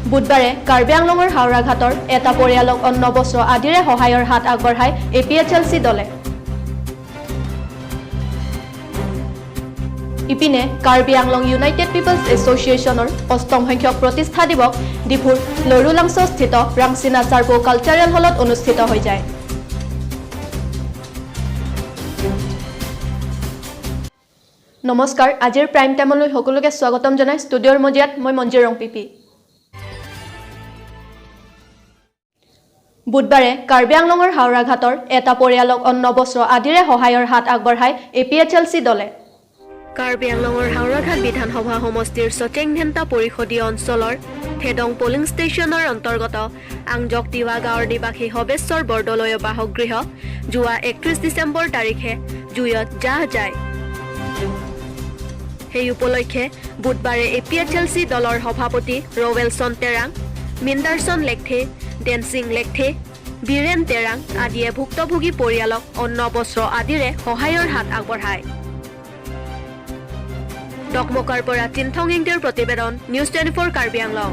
বুধবাৰে কাৰ্বি আংলঙৰ হাওৰাঘাটৰ এটা পৰিয়ালক অন্ন, বস্ত্ৰ আদিৰে সহায়ৰ হাত আগবঢ়ায় এপিএইচএলচি দলে। ইপিনে কাৰ্বি আংলং ইউনাইটেড পিপলছ এছ'চিয়েশ্যনৰ অষ্টম সংখ্যক প্ৰতিষ্ঠা দিৱস ডিফুৰ লৰুলাংছস্থিত ৰাংচিনা চাৰ্পো কালচাৰেল হলত অনুষ্ঠিত হৈ যায়। নমস্কাৰ, আজিৰ প্ৰাইম টাইমলৈ সকলোকে স্বাগতম জনাই ষ্টুডিঅ'ৰ মজিয়াত মই মঞ্জিৰ ৰংপিপি। বুধবাৰে কাৰ্বি আংলঙৰ হাওৰাঘাটৰ এটা পৰিয়ালক অন্ন, বস্ত্ৰ আদিৰে সহায়ৰ হাত আগবঢ়ায় এপিএইচএলচি দলে। কাৰ্বি আংলঙৰ হাওৰাঘাট বিধানসভা সমষ্টিৰ চচেংধেন্টা পৰিষদীয় অঞ্চলৰ থেদং পলিং ষ্টেচনৰ অন্তৰ্গত আংজক তিৱা গাঁৱৰ নিবাসী হবেশ্বৰ বৰদলৈৰ বাসগৃহ যোৱা 31 ডিচেম্বৰ তাৰিখে জুইত জাহ যায়। সেই উপলক্ষে বুধবাৰে এপিএইচএলচি দলৰ সভাপতি ৰৱেলছন তেৰাং, মিণ্ডাৰছন লেখথে, ডেনছিং লেখথে, বীৰেন তেৰাং আদিয়ে ভুক্তভোগী পৰিয়ালক অন্ন, বস্ত্ৰ আদিৰে সহায়ৰ হাত আগবঢ়ায়। ডকমকাৰ পৰা চিন্থং ইংটিৰ প্ৰতিবেদন, নিউজ 24, কাৰ্বি আংলং।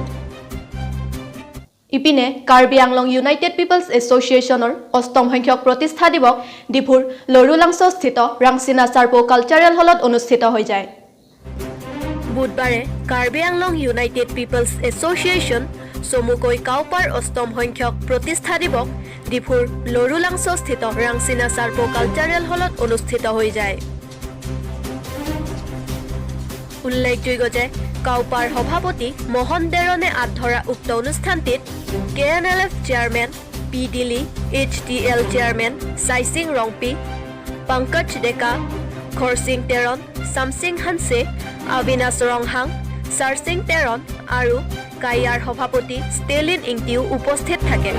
ইপিনে কাৰ্বি আংলং ইউনাইটেড পিপলছ এছ'চিয়েশ্যনৰ অষ্টম সংখ্যক প্ৰতিষ্ঠা দিৱস ডিফুৰ লৰুলাংছস্থিত ৰাংচিনা চাৰ্পো কালচাৰেল হলত অনুষ্ঠিত হৈ যায়। বুধবাৰে Karbi Anglong united people's association চমুকৈ কাউপাৰ অষ্টম সংখ্যক প্ৰতিষ্ঠা দিৱস ডিফুৰ লৰুলাংছস্থিত ৰাংচিনা চাৰ্পো কালচাৰেল হলত অনুষ্ঠিত হৈ যায়। উল্লেখযোগ্য যে কাউপাৰ সভাপতি মোহন দেৰণে আঁত ধৰা উক্ত অনুষ্ঠানটিত কেএনএলএফ চেয়াৰমেন পি দিলি, এইচটিএল চেয়াৰমেন চাইচিং ৰংপি, পংকজ ডেকা, খৰচিং তেৰণ, চামচিং হানছে, অবিনাশ ৰংহাং, চাৰচিং তেৰণ আৰু কাইয়াৰ সভাপতি ষ্টেলিন ইংটিও উপস্থিত থাকে।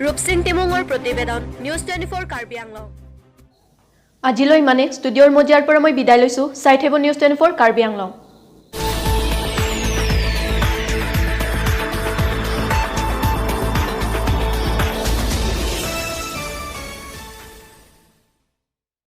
ৰূপসিং টিমুঙৰ প্ৰতিবেদন, নিউজ 24, কাৰ্বি আংলং। আজিলৈ মানে ষ্টুডিঅ'ৰ মজিয়াৰ পৰা মই বিদায় লৈছোঁ। চাই থাকিব নিউজ 24, কাৰ্বি আংলং।